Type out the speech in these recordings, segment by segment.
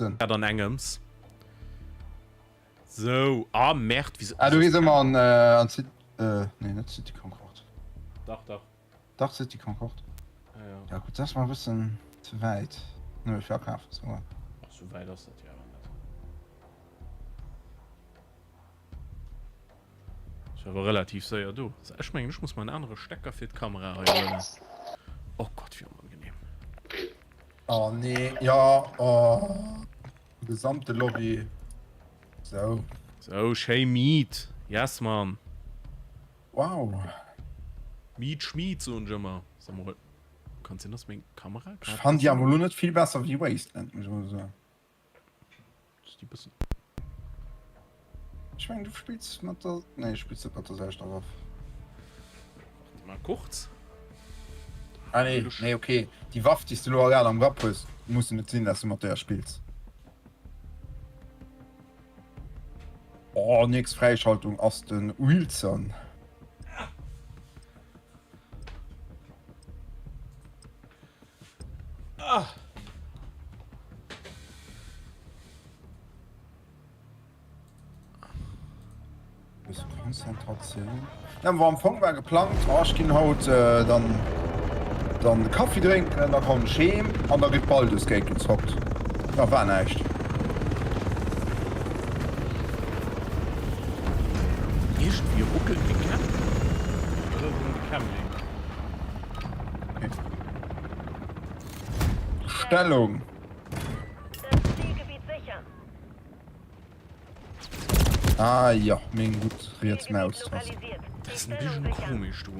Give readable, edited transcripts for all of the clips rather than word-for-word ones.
Den. Dat an engems. Sou, ah Merde, wieso. Ah, du gees ëmmer an, äh, an City, äh, nee, net City Concord. Dach, dach. Dach, City Concord. Ah, ja. Ja, gutt, dat ass mer e bëssen ze wäit. Nëmme fir akafen ze goen. Ach, sou wäit ass dat jo awer net. Ass awer relativ séier do. Ech mengen, ech muss mer en anere Stecker fir d'Kamera hei huelen. Oh Gott, wéi onangenehm. Oh nee, ja, oh. Gesamte Lobby. Sou. Sou, schéi Meat. Yes, man. Wow. Meat Schmied, soen ech ëmmer. Sag mol, kann sinn, dass meng Kamera Ech fannen déi awer elo net vill besser wéi Wasteland, muss ech mol soen. Ass déi bëssen. Ech mengen du spills mat der, nee du spills net mat der selwechter Waff. Warte mal kurz. Ah nee, nee okay, déi Waff déi s du elo grad am Grapp hues, muss net sinn dass du mat där spills. Oh, nächst Fräischaltung ass den Wilson. Ah. Bësse Konzentratioun. Ja, war am Fong war geplangt, oh, ech ginn haut äh, dann dann Kaffi drénken, da kommen ech heem an da gëtt Baldur's Gate gezockt. Ja, war näischt. Iergendwéi ruckelt meng Cam. Dat ass erëm de Camlink. Okay. Stellung. Ah jo, meng gutt riets Maustast. Dat ass en bisschen komisch, du.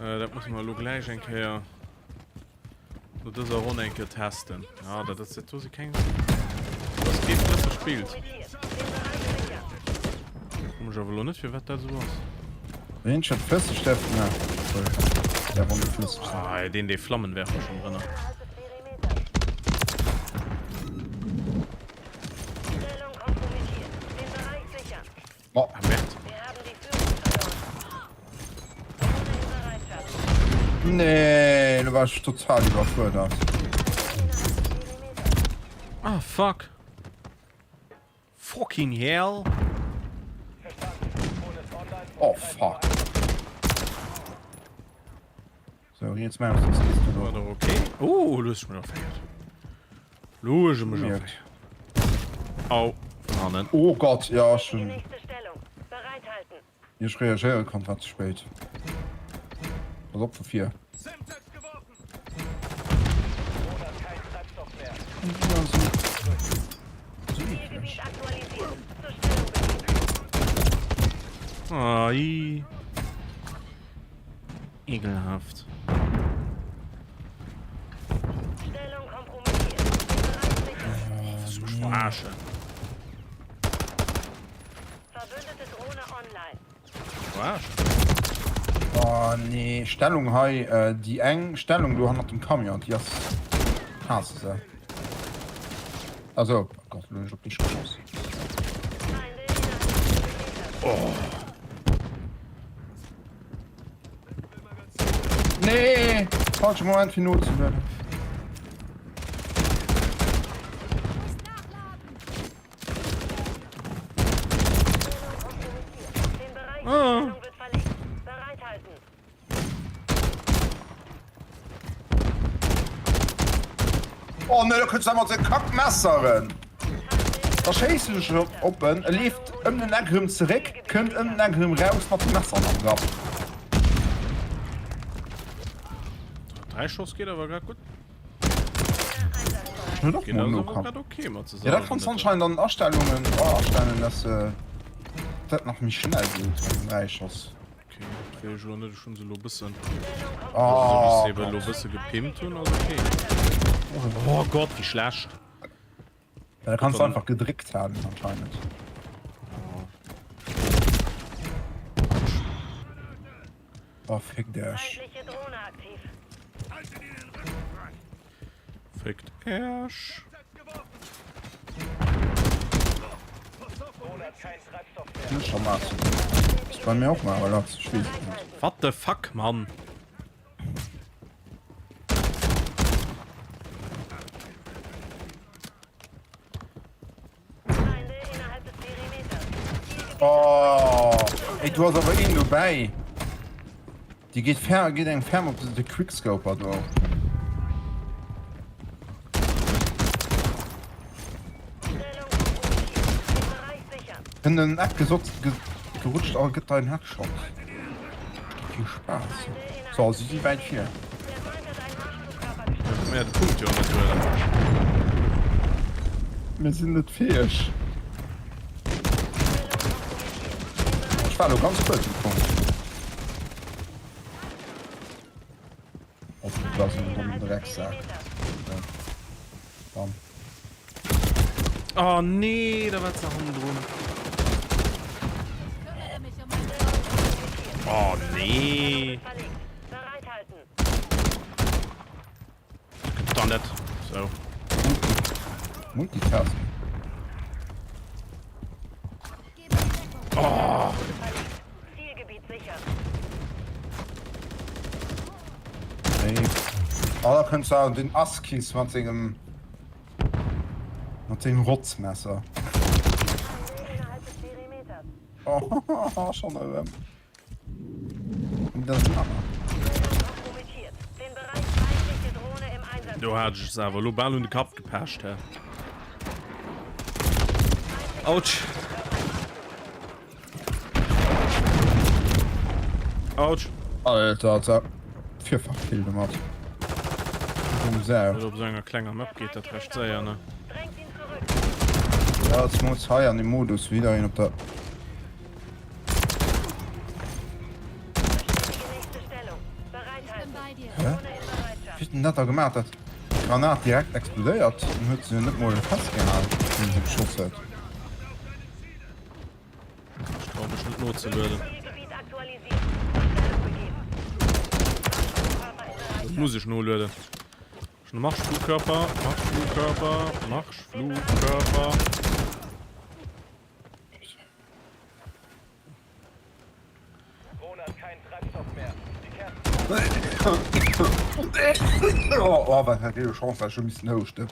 Äh, dat musse mer elo gläich eng Kéier no dëser Ronn eng Kéier testen. Ah, dat ass dat do si keng. Dat ass kee flëssegt Bild. Froe mech awer elo net, firwat dat esou ass. Ween scho flësseg därf na obwuel därf och net flësseg sinn. Ah, deen dee Flammenwerfer schon drënner. Oh. Ah, Merde. Nee, lo war ech total iwwerfuerdert. Ah, fuck. Fucking hell. Oh fuck. So, riets Maus, das gehst du War do. doch okay. Oh, du hast mich erfährt. Lo hast du mich Mierkt. erfährt. Au, von hannen. Oh Gott, ja, schon. Nächste Stellung. Bereithalten. Ech reagéiere konnt, war ze spéit. Pass op vu vir. Zielgebiet aktualisiert. Zur Stellung begeben. Ah, ii. Ekelhaft. Stellung kompromittiert. Den Bereich sichern. Oh, willst du mich verarschen? Verbündete Drohne online. Verarschen? Oh nee, Stellung hei, äh, déi eng Stellung do hannert dem Camion, déi ass hasse se. Also, oh Gott, lo hunn ech op dech geschoss. Feinde innerhalb 10 Meter. Oh. Nee, falsche Moment fir nozelueden. Ah. Oh ne, da kënnt mat se Kackmesseren. Da schéissen ech op en, e leeft ëm den Eck erëm zeréck, kënnt ëm den Eck erëm raus mat dem Messer am Grapp. Drei Schoss geht awer grad gutt. Huet och mol nokam. Ja dat kanns anscheinend an den Astellungen astellen, dass dat nach méi schnell geet mat den 3 Schoss. Okay, dat wéi ech elo net, ech hunn se elo bëssen Oh esou wéi se elo bësse gepimpt hunn, ass okay. Oh Gott, wéi schlecht. Ja, da kannst du einfach gedréckt halen anscheinend. Oh, fick dech. Fickt Äersch. Nicht schon mal. Ist bei mir auch mal, aber lass, ich weiß nicht. What the fuck, Mann? Ey, do ass awer een dobäi. Déi geet fer, geet eng ferm op de Quickscoper do. Kënnt en Eck gesot gerutscht a gëtt dein Headshot. Vill Spaass. So, si si wäit vir. Mir de Punkt jo net huelen. Mir sinn net fäeg. Ech war lo ganz kuerz um Punkt. Op dat ass en dommen Drecksak. Bam. Oh nee, da war ze hannendrun. Oh nee. Gëtt dann net. So. Multitasking. Oh. Hey. Oh, da könntest du den Askis mat sengem mat sengem Rotzmesser. Oh, schon erëm. Do hat ech se awer elo bal un de Kapp gepecht, hä? Autsch! Autsch! Alter, hat se vierfach Kill gemacht. Dumm Sau. Also op sou enger klenger Map geet dat recht séier, ne? Ja, zemools hei an dem Modus wieder een op der. Hä? Wéi huet en dat da gemaach, dat d'Granat direkt explodéiert? En huet se jo net mol festgehal, wéi en se geschoss huet. Ech trau mech net nozelueden. Dat muss ech nolueden. Marschflugkörper, Marschflugkörper, Marschflugkörper. Oh, wat hat Dir Chance, dat ech hu missen houschten.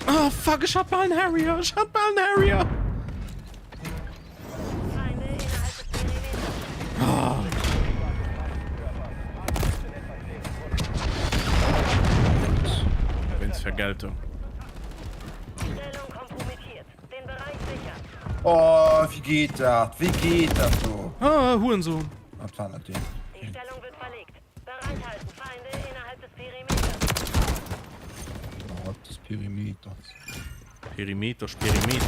Oh fuck, ech hat bal en Harrier, ech hat bal en Harrier. Ah. Wéinst Vergeltung. Oh, wéi geet dat? Wéi geet dat do? Ah, Hurensohn. Dat war net deen. Die Stellung wird verlegt. Bereithalten. Feinde innerhalb des Perimeters. Innerhalb des Perimeters. Perimeter, Sperimeter.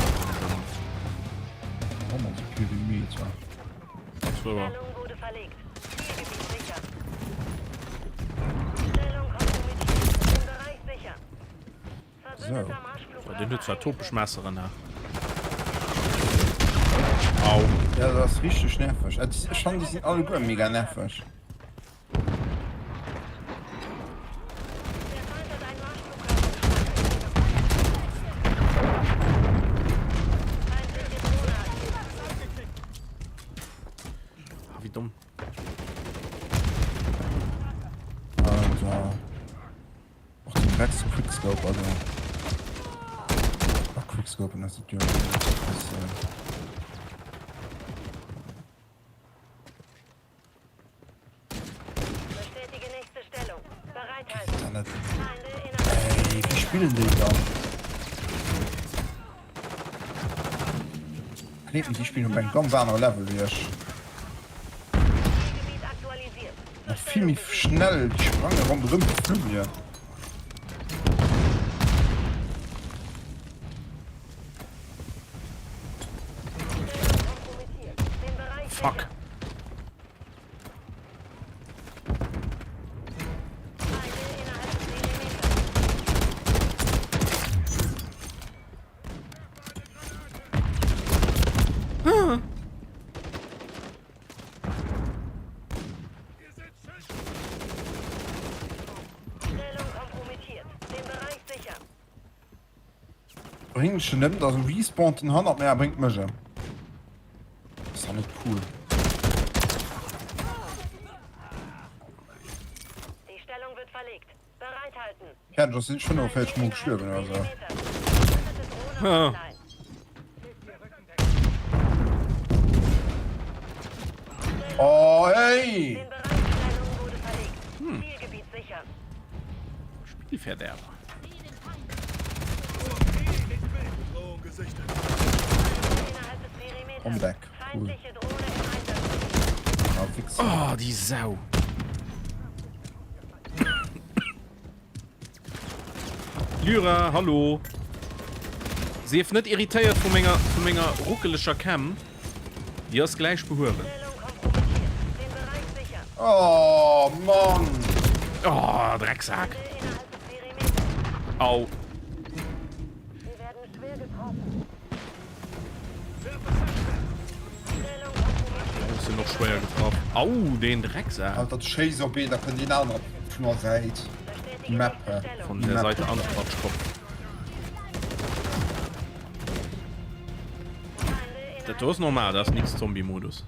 Warum also Perimeter? So. Stellung wurde verlegt. Zielgebiet sicher. Stellung kompromittiert. Den Bereich sicher. So. Den huet zwar topeg Messeren, ne? Au. Ja, dat ass richteg nerveg. Ech fannen, déi sinn alleguer mega nerveg. Ah, wéi domm. Alter. Och den Drecks Quickscope, also. Ach, Quickscope, das sieht ja. Das, äh Bestätige nächste Stellung. Bereithalten. Ey, wie spielen die dann? Nee, die spielen op engem ganz anere Level wéi ech. Nach vill méi schnell, déi sprange ronderëm wéi Flummien. Fuck. Bréngt mech ëm, da respawnt en hannert mir a bréngt mech ëm. Ass dat net cool. Die Stellung wird verlegt. Bereithalten. Ja, das sind schon 45 Mol gestuerwen oder so. Ah. Oh hey! Hm. Spielverderber. Komm weg. Cool. Oh, die Sau. Lyra, hallo. Sief net irritéiert vu menger, vu menger ruckeleger Cam. Déi ass gläich behuewen. Oh, Mann. Oh, Drecksack. Au. Oh, sinn och schwéier getraff. Au, deen Drecksack. Alter, schéiss op een, da kënnt een aner vun der Säit. Map. Von der Seite an, Quatschkopf. Dat do ass normal, dat ass nix Zombie-Modus.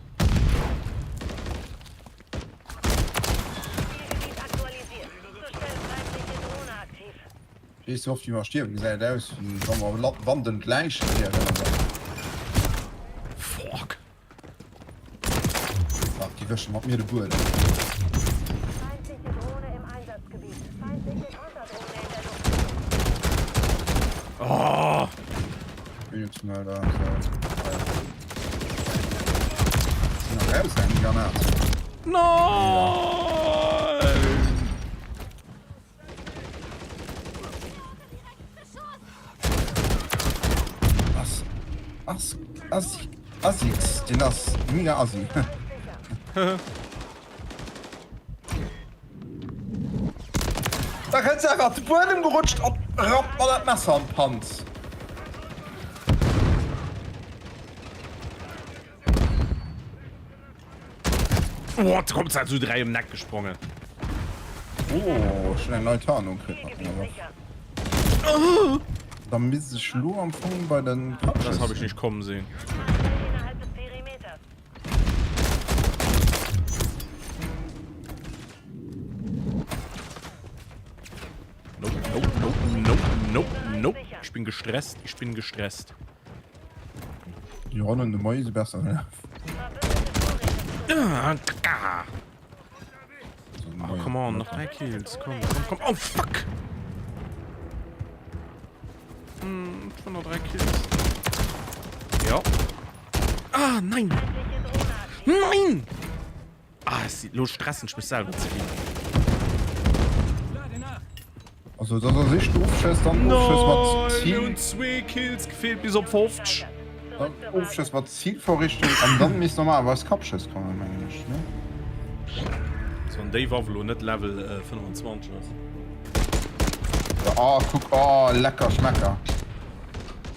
Weess du oft wéi mer stierwen, gesäit et aus wéi wa mer wandelnd Läiche wieren. Fuck. Ach, déi wëschen mat mir de Buedem. Oh. No. Ass, ass, ass, Assix, den ass mega assi. Da kënnt se awer de Buedem gerutscht an rammt mer dat Messer an d'Panz. What? Kommt halt zu 3 im Neck gesprongen. Oh, schon eng nei Tarnung kritt mat menger Waff. Da misst ech lo am Fong bei den Das habe ich nicht kommen sehen. Nope, nope, nope, nope, nope, nope. Ich bin gestresst, ich bin gestresst. Déi Ronnen de Moie si besser gelaf. Oh, come on, nach 3 Kills. Komm, komm, komm. Oh, fuck! Hm, schon noch 3 Kills. Ja. Ah, nein! Nein! Ah, es, lo stressen ech mech selwer ze vill. Also dat ass éischten Ofschëss, dann Ofschëss mat Nein, Zil. mir hunn zwee Kills gefeelt bis op 50. Dann Ofschëss mat Zilverrichtung an dann misst normalerweis Kappschëss kommen, mengen ech, ne? So, an déi Waff elo net Level 25 ass. Oh, kuck, oh, lecker Schmecker.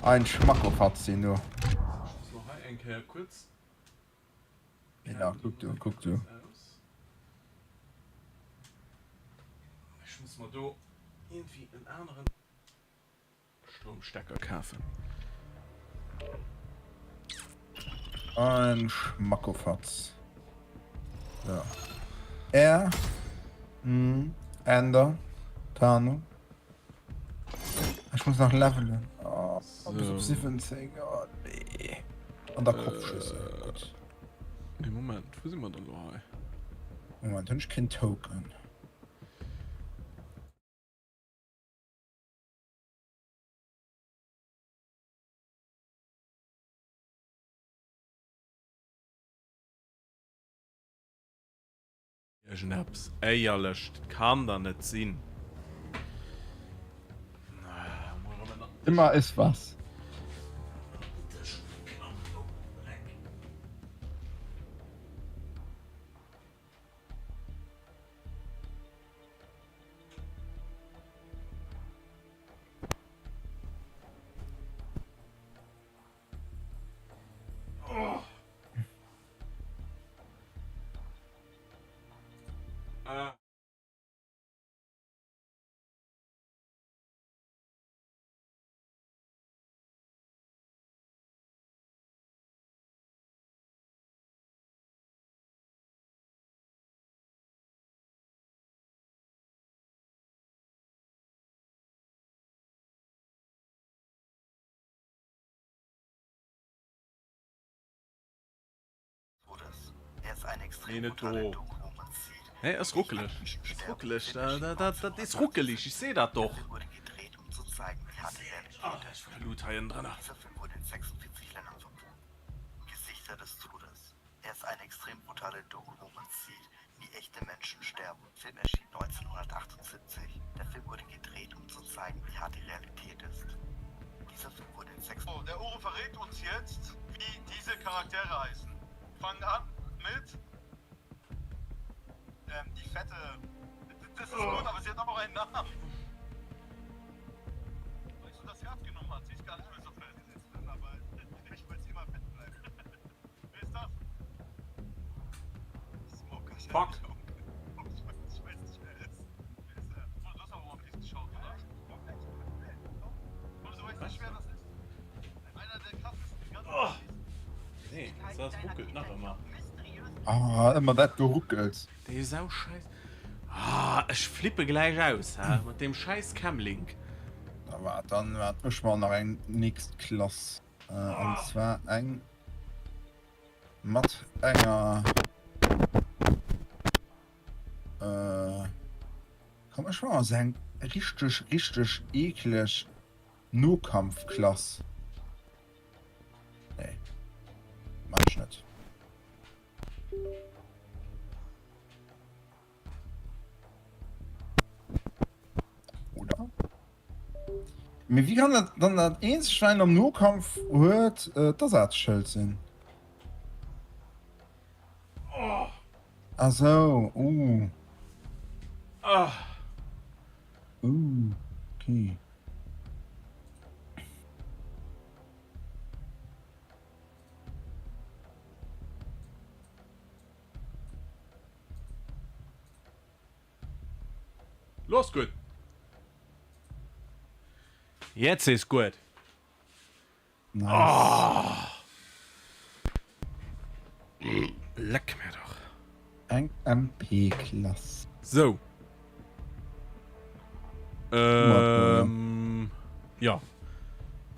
Ein Schmackofatz, du. Ech muss lo hei eng Kéier kuerz. Ja, kuck du, kuck du. Ech muss mer do iergendwéi en aneren Stroumstecker kafen. Ein Schmackofatz. So. R. M. Ender. Tarnung. Ech muss nach levelen. Oh, so. Bis op 17. Oh, nee. An der Kopfschüsse. Äh, Gut. Nee, Moment, wo sind wir dann lo hei? Moment, hunn ech keen Token. Iergendeppes éierlech, dat kann der net sinn. Immer ist was. Bruders. Er ist eine. Nee, net do. Hä, ass ruckeleg. Ass ruckeleg. Dat is ruckeleg, ich seh dat doch. Ah, da ist wieder Loot hei ënnen drënner. Fuck. Oh. Nee, das ruckelt nach ëmmer. Ah, ëmmer dat geruckelt. Déi Sau scheiß. Ah, ech flippe gläich aus, hä? Mat deem scheiß Camlink. Da waart, dann waart ech mal nach eng nächst Klass. Äh, an zwar eng mat enger äh, komm ech war se eng richteg richteg eekleg Nokampfklass. Nee. Mach ich net. Oder? Mee wéi kann dat dann dat eenzegt wat een am Nokampf huet äh, d'Ersatzschëld sinn? Oh. Ah sou, uh. Ah. Uh, okay. Lo ass gutt. Jetzt is gutt. Nice. Oh. Leck mir doch. Eng MP-Klass. Sou. Ähm, ja.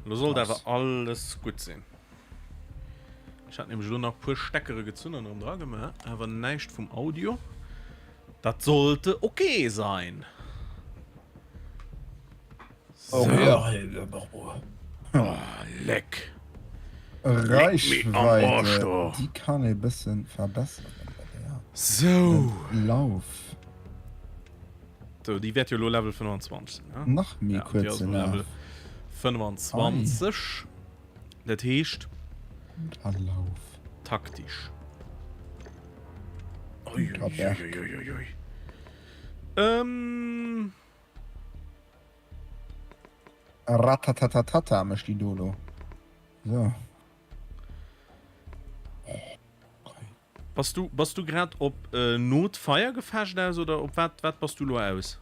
Lo sollt awer alles gutt sinn. Ech hat nämlech elo nach puer Steckere gezunn an erëm dra gemaach, awer näischt vum Audio. Dat sollte ok sein. So. Oh, leck. Reichweite, déi kann ee bëssen verbesseren. So. Lauf. So, déi wäert jo elo Level 25 sinn, ne? Nach méi ja, kuerze Laf. Level 25. Dat heescht. Lauf. Taktisch. Ui, ui, ui, ui, ui, ui. Ähm. Ratatatatata mécht déi do elo. So. Bass du, bass du grad op äh, Notfeiergefecht aus oder op wat, wat bass du lo aus?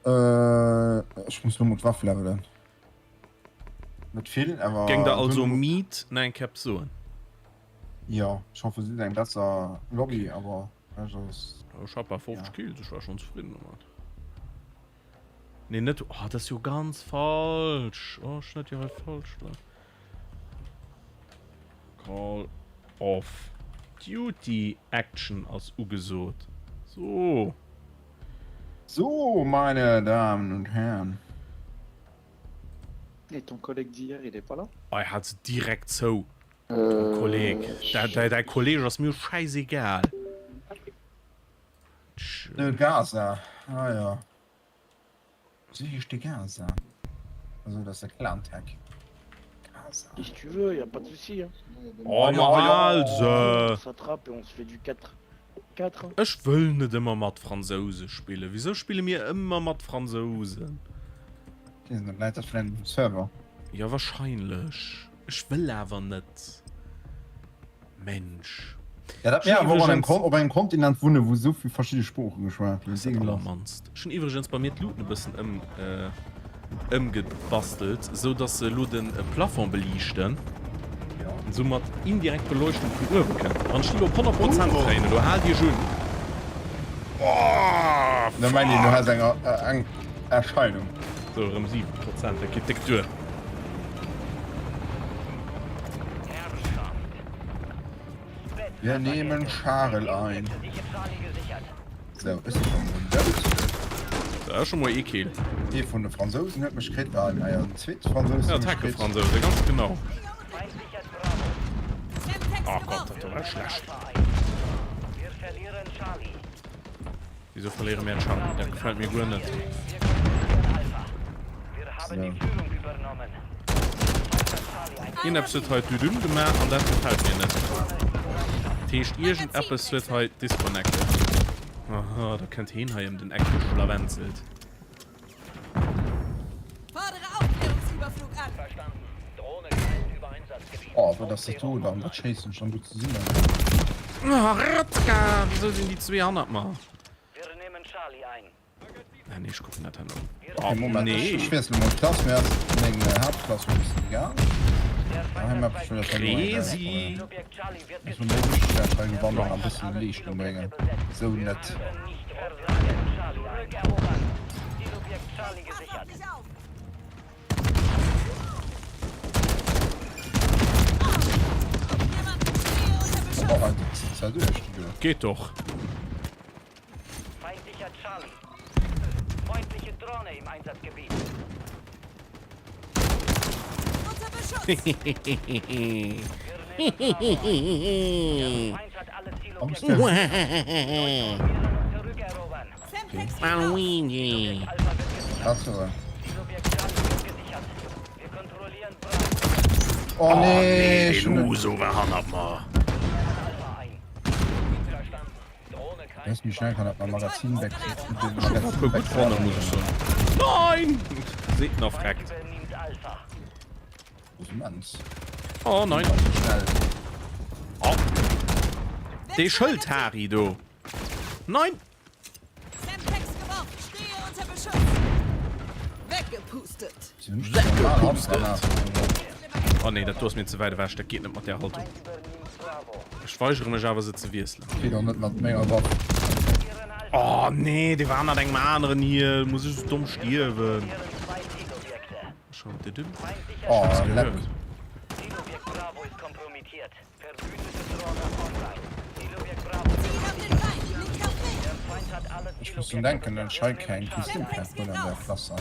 Äh, ech muss lo mol d'Waff levelen. Net vill, awer. Geng der also Meat nach eng Kéier soen? Jo, ech hoffe si hunn eng besser Lobby, awer ech ass. Ech hat bei 50 Kills, ech war schonn zefridden domat. Nee, net. Oh, dat ass jo ganz falsch. Oh, ech hunn dat jo hei falsch do. Call of Duty Action ass ugesot. So. So, meine Damen und Herren. Et ton collègue d'hier, il est pas là? Ei, hat se direkt zou. Dein Kolleg. Däi Kolleg ass mir schäisegal. De Gaza, ah jo. Wéi heescht de Gaza? Also dat ass de Clan-Tag. Gaza. Si tu veux, y a pas de souci hein. Oh ma hal se! On s'attrape et on se fait du 4 4 hein. Ech wëll net ëmmer mat Fransouse spillen. Wisou spille mir ëmmer mat Fransousen? Weess net, läit dat vläicht um Server? Jo wahrscheinlech. Ech wëll awer net. Mensch. Ja, dat mir awer och an engem Kon op engem Kontinent wunnen, wou esou vill verschidde Sprooche geschwat ginn. Dat allermannst. Ech hunn iwwregens bei mir d'Luuten e bëssen ëm ëmgebastelt, sou dass se elo de Plafond beliichten an soumat indirekt Beleuchtung vun uewe kënnt. Wann ech déi elo op 100 Prozent kréien, elo haalt iech un. Oh, Da mengen du has eng eng Erscheinung. Sou, erëm 7 Prozent, dat geet déck duer. Wir nehmen Charel ein. Sou, ech si schonn emol dout. Dat ass scho mol ee Kill. Ee vun de Fransousen huet mech kritt, ah nee, den zweete Fransous Ja, huet mech Tacke kritt. Fransouse, ganz genau. Oh Gott, dat war schlecht. Wieso verléiere mir Charlie? Dat gefält mir guer net. So. Iergendeppes huet hei Düdüm gemaach an dat gefält mir net. Dat heescht, iergendeppes huet hei disconnected. Aha, da kënnt heen hei ëm den Eck geschlawenzelt. Oh, wat ass dat do dann? Wat schéissen ech dann do zesummen? Ah, Ratzka! Wieso sinn déi zwee hannert mer? Ah, nee, ech kucken dat herno. Okay, Oh, Moment, nee. ech wiessele mol d'Klass. Mir ass meng Haaptklass e bëssen egal. Crazy. Ech muss méi wichteg hei gewannen an bëssen Leeschtung bréngen. Sou net. Oh, dat zerduercht du. Geht doch. Waluigi. Oh nee, den Uso war hannert mer. Weißt du, wie schnell kann dat mam Magazin weg? Puer gutt Ronnen, muss ech soen. Nein! Seet nach freckt. Oh nein. Oh. Dee Schëld-Hari do. Nein! Weggepustet! Oh nee, dat do ass mir ze wäit ewech. Dat geet net mat där Haltung. Ech weigere mech awer se ze wiesselen. Geet och net mat menger Waff. Oh nee, dee war hannert engem aneren hier. Muss ech esou domm stierwen? Schon düdüm. Oh, leck. Ech muss drun denken, datt ech hei keng Pistoul hunn an der Klass.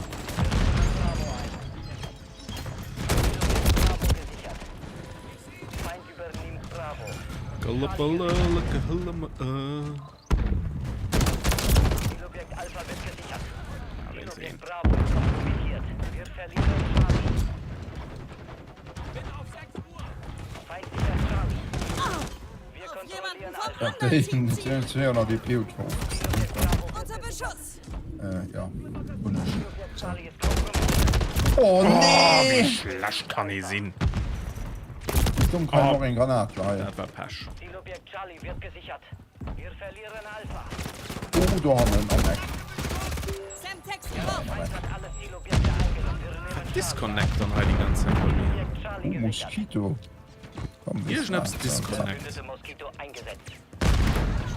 Oh nee! Wéi schlecht kann ee sinn? Oh, dat war Pech. Oh, do hannen am Eck. Wat disconnect dann hei déi ganz Zäit bei mir? Oh, Moskito. Iergendeppes disconnect. Ech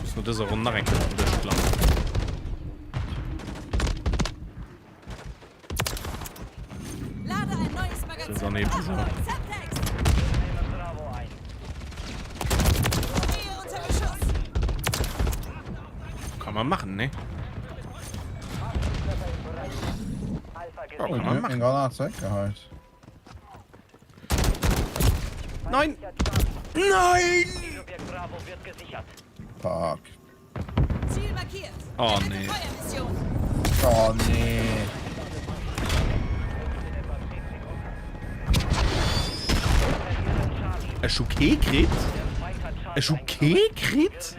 muss no dëser Ronn nach eng Kéier op den Dësch klammen. Das ist eben so. Kann man machen, ne? Oh, kann man machen. Granat zurückgehalten. Nein! Nein! Fuck. Oh nee. Oh nee. Ech hu kee kritt? Ech hu kee kritt?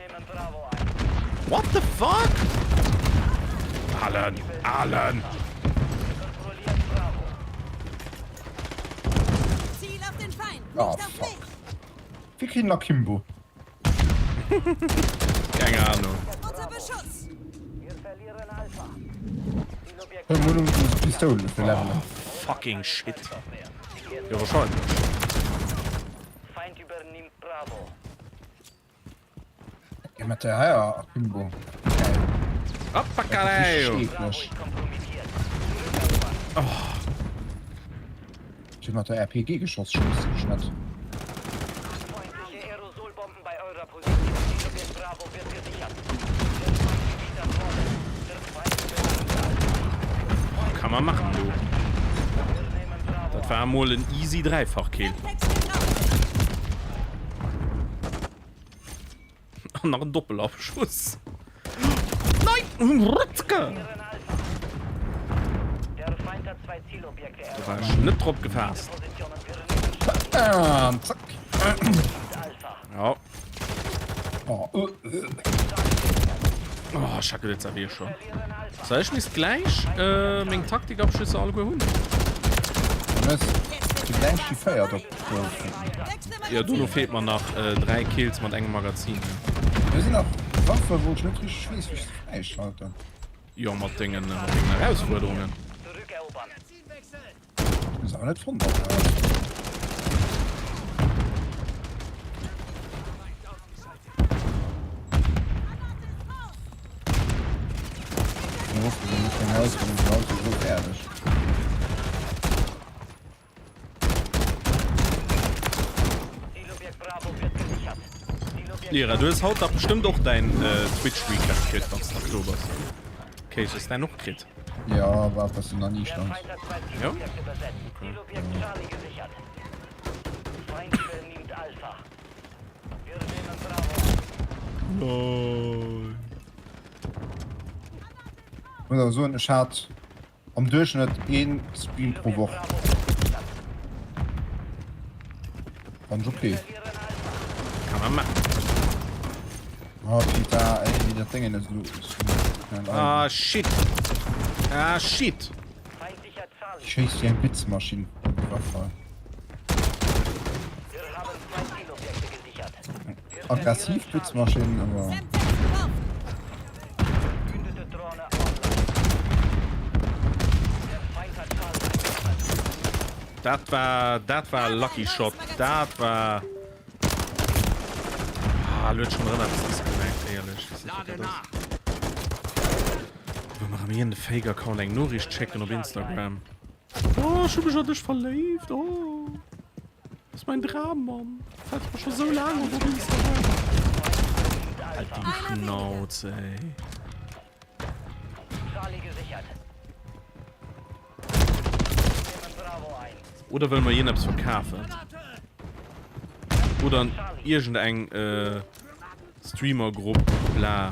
What the fuck? Alan, Alan. Oh fuck. Wie kriegen Akimbo? Keng Ahnung. Pistole fir levelen. Oh, fucking shit. Jo, wahrscheinlech. Ja, mat der Heier Akimbo. Hoppa, caralho. Oh. Ich hab mat der RPG geschoss, schon net. man machen, du. Dat war emol en easy Dräifach-Kill. An nach en Doppelabschuss. Nein! Rutke! Da war ech net drop gefaasst. Ah, zack. Ja. Oh, uh, uh. Oh, Schacke, jetzt hab ich schon. Soll ich misst gleich äh, meng Taktikabschüsse alleguer hunn? Hues du gläich déi véiert op Ja, dono feelt mer nach äh, 3 Kills mat engem Magazin. Do sinn nach Waffe wou ech net richteg weess wéi ech se fräischalten. Jo, mat dengen, mat dengen Erausfuerderungen. Hu se awer net fonnt. Lira, du hues haut dach bestëmmt och däin Twitch Recap kritt, wann s de nach do bass. Kéis, hues däin och kritt? Ja, war bessen ernüchternd. Ja? Okay. Nein. Muss awer soen, ech hat am Duerchschnëtt een Stream pro Woch. Fand ech okay. Kann man machen. Oh, Peter, ey, wéi dat Déngen ass elo. Ah, shit. Ah, shit. Schéisst wéi eng Blitzmaschinn. Aggressiv Blitzmaschinn, awer. Dat war, dat war e lucky shot. Dat war. Ah, lo huet schon erëm eppes disconnect, éierlech. Weess net, wat dat ass. Wëll mer erëm hien de Fake Account eng Noriicht schécken op Instagram. Oh, ech hu mech an dech verléift. Oh. Das ist mein Drammann. Fällt mir schon so lange op Instagram. Halt die Schnauze, ey. Oder wëlle mer hien eppes verkafen? Oder an iergendeng äh, Streamergrupp, bla.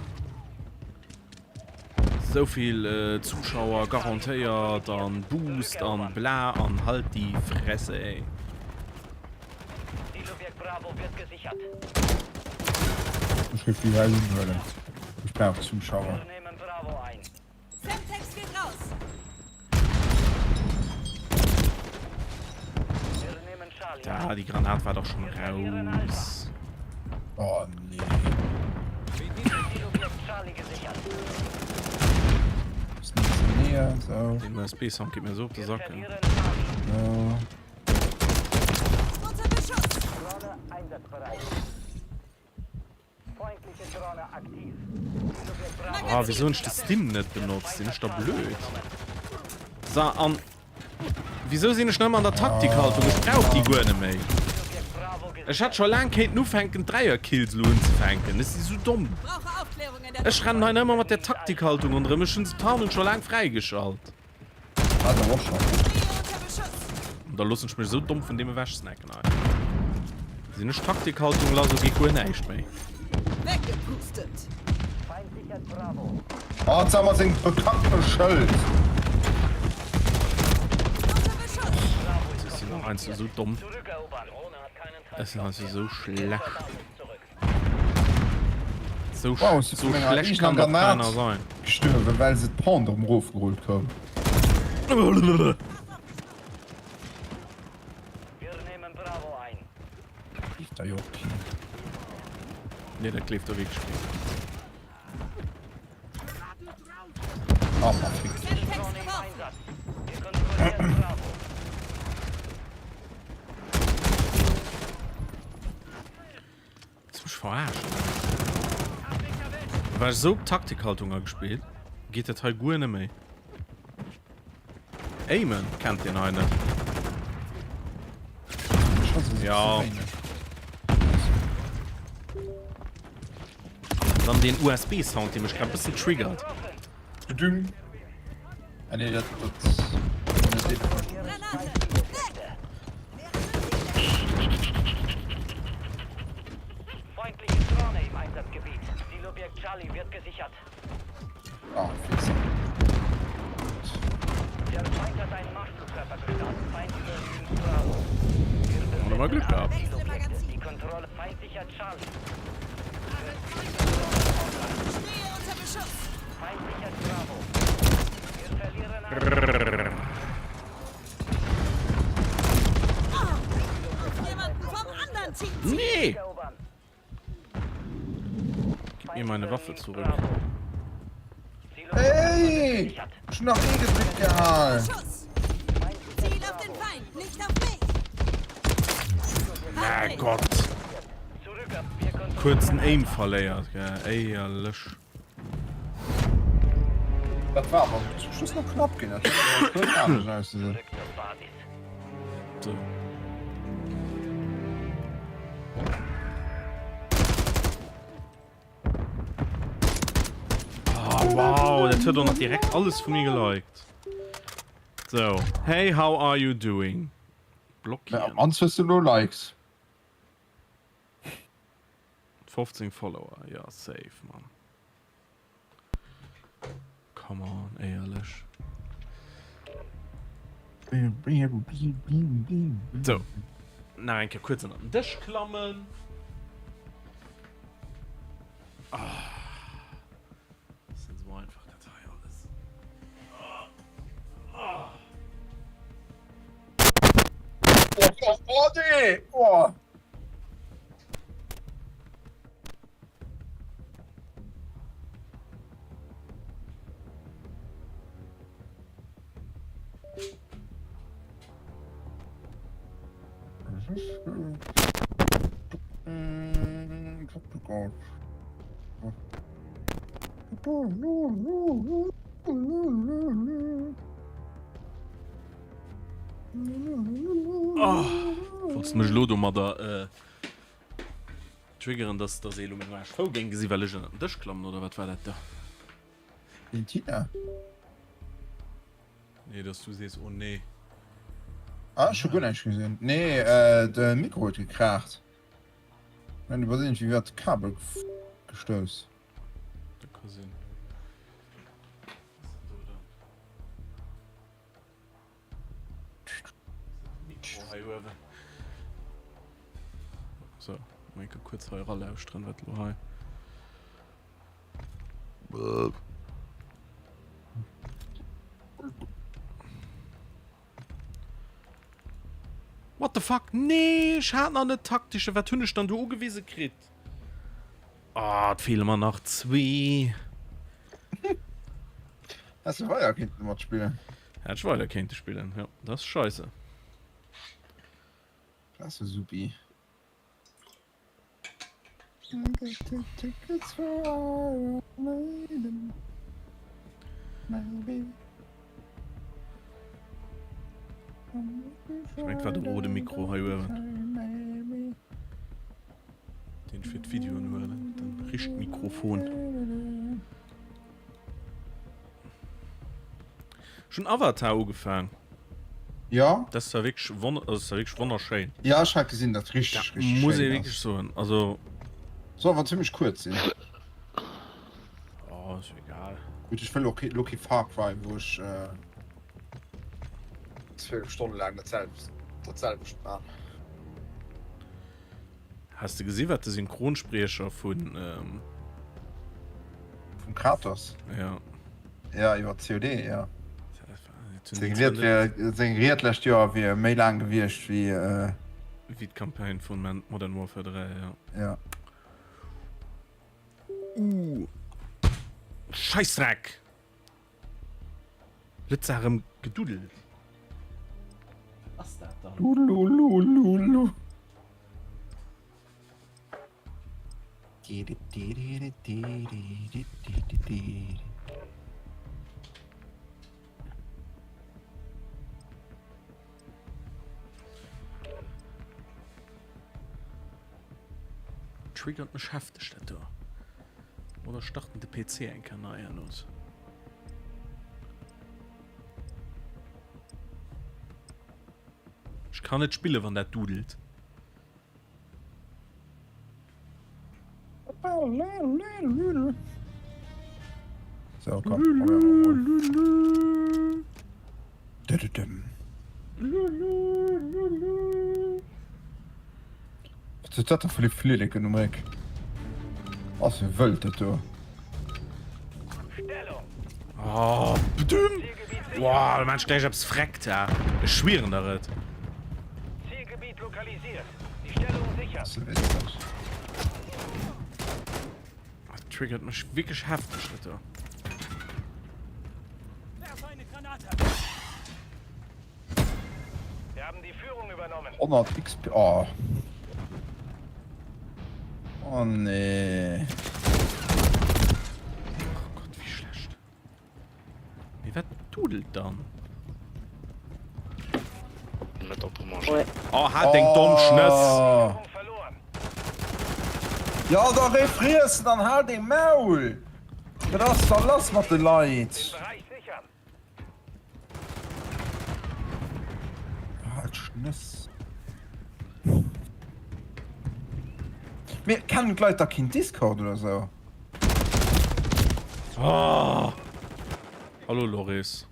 Souvill äh, Zuschauer garantéiert an Boost an bla an halt die Fresse, ey. Ech géif déi hei unhuelen. Ech brauch Zuschauer. Semtex geht raus! Da, die Granat war doch schon raus. Oh nee. Ist ein bisschen näher, so. Den USB-Sound geht mir so op de Sack. So. Unter Beschuss! Ah, wieso hunn ech de Stim net benotzt? Sinn ech da blöd? So, an wieso sinn ech nach ëmmer an der Taktikhaltung? Ech brauch déi guer net méi. Ech hätt scho laang kéinten ufänken, Dräierkills elo unzefänken. Ech si sou domm. Ech rennen hei nach ëmmer mat der Taktikhaltung ronderëm. Ech hunn d'Tarnung scho laang fräigeschalt. Hat er och schon. An da loossen ech mech esou domm vun deem ewech snacken hei. Sinn ech Taktikhaltung lass, esou geet guer näischt méi. Weggepustet. Oh, jetzt haben wir seng bekackte Schëld. Ech sinn nach eins esou domm. Ech sinn also esou schlecht. So, wow, so so schlecht kann doch keiner sein. Gestuerwen, well se d'Pente erëm erofgerullt koum. Gleeft der jo och keen. Nee, dat gleeft der wierklech keen. Ah, ma fick dech. Willst du mech verarschen? War ech sou op Taktikhaltung agespillt, geet dat hei guer net méi. Aimen kennt deen hei net. Ja. Dann den USB-Sound, dee mech grad bëssen triggert. Tudüm. Ah, nee, dat, dat. Granate! Weg! Feindliche Drohne im Einsatzgebiet. Zielobjekt Charlie wird gesichert. Ah, Fixer. Der Feind hat einen Marschflugkörper gestartet. Feind übernimmt Bravo. Wir Haben wir Glück gehabt. besetzen alle Zielobjekte. Die Kontrolle Feind sichert Charlie. Stehe unter Beschuss! Feind sichert Bravo. Wir verlieren alle. Auf jemanden vom anderen Team zielen! Nee! Erobern. Gib mir meine Waffe zurück. Hey! Schon nach E gedrückt gehabt. Beschuss! Ziel auf den Feind, nicht auf mich! Na Gott! Kuerzen Aim verléiert, gell? Éierlech. Dat war awer zum Schluss nach knapp ginn. Dat huet awer kuerz anescht ausgesinn. So. Ah, wow, dat huet och nach direkt alles vu mir geliked. So, hey, how are you doing? Ja, Blockieren. am hues du lo Likes. 15 Follower, ja, safe, Mann. Come on, éierlech. So, nach eng Kéier kuerz ënnert den Dësch klammen. Ah. Ass net esou einfach dat hei alles. Ah. Oh, oh, oh, nee! Oh. Oh, wollt's mech elo domadder triggeren, dass dass ee elo meng HV géing gesi well ech ënnert den Dësch klammen oder wat war dat da? Den Tina? Nee, dass du sees oh nee. Ah, ech hu guer näischt gesinn. Nee, äh, de Mikro huet gekraacht. Mä du bass iergendwéi iwwert d'Kabel gestouss. Dat ka sinn. So, mol enke kuerz hei eralauschteren, wat lo hei. What the fuck? Nee, ech hat nach net taktische. Wat hunn ech dann do ugewise kritt? Ah, et feele mer nach zwee. Häss de weider kéinten matspillen. Hätt ech weider kéinte spillen, jo. Dat ass scheisse. Klasse Supi. Ech mengt war de rode Mikro hei uewen. Deen fir d'Videoen huelen, den Richtmikrofon. Ech hunn Avatar ugefaang. Ja. Dat ass zwar wierklech wonner, also ass wierklech wonnerschéin. Ja, ech hat gesinn, dat richteg, Dat richteg muss ee schéin wierklech ass. soen. Also. Soll awer zimmlech kuerz sinn. Oh, ass egal. Gutt, ech wëll och lo kee Far Cry, wou ech 12 Stonne laang dat selwecht, dat selwecht man. Has de gesi wat de Synchronspriecher vun. Vum Kratos? Ja. Ja, iwwer COD, ja. Seng Ried wär, seng Ried lescht Joer wier méi laang gewiescht wéi. Wéi d'Campagne vun Modern Warfare 3, ja. Ja. Uh. Scheißdreck! Lëtz erëm geduddelt. Wat ass dat dann? Lululululu. Triggert mech hefteg dat do. Oder starten de PC eng Kéier nei an los. Kann net spillen wann dat dudelt. So, komm, probéiere mer mol. Dëdëdëm. Wat huet dat da fir Flilleken um Réck? Ass jo wëld dat do. Oh, bedüm! Wow, da maan ech gläich eppes freckt, ha. Ech schwieren der et. Ass jo witzeg. Dat triggert mech wierklech hefteg, dat do. 100 XP. Oh. Oh nee. Oh Gott, wéi schlecht. Mee wat dudelt dann? Oh, halt deng domm Schnëss! Oh. Ja, da réi friessen an hal deng Maul! Wat ass da lass mat de Leit? Halt Schnëss. Mee kennen d'Leit da keen Discord oder sou? Oh. Hallo Loris.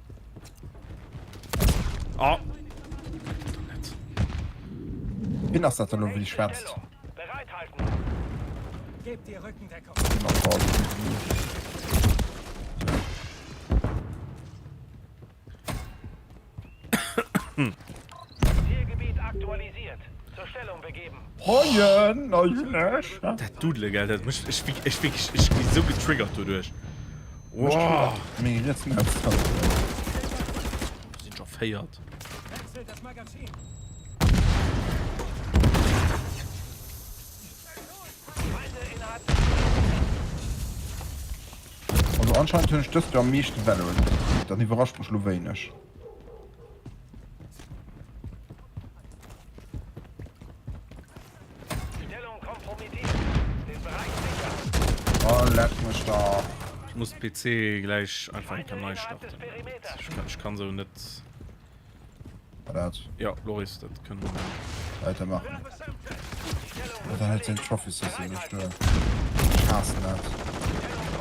Oh. Wien ass dat da lo wéi schwätzt? Moien, eigentlech. Dat Dudele, gell, dat mécht, ech, ech, wierklech, ech gi sou getriggert doduerch. Wow. Meng riets Maustaste. Sinn scho féiert. Also anscheinend hunn ech dëst Joer am meeschten Valorant gespillt, dat iwwerrascht mech lo wéineg. Oh leck mech dach. Ech muss de PC gläich einfach eng Kéier nei starten. Ech kann sou net. War dat? Jo, Loris, dat kënne mer. Weitermachen. Oder halt den Trophy System nicht stören. Ich hasse dat.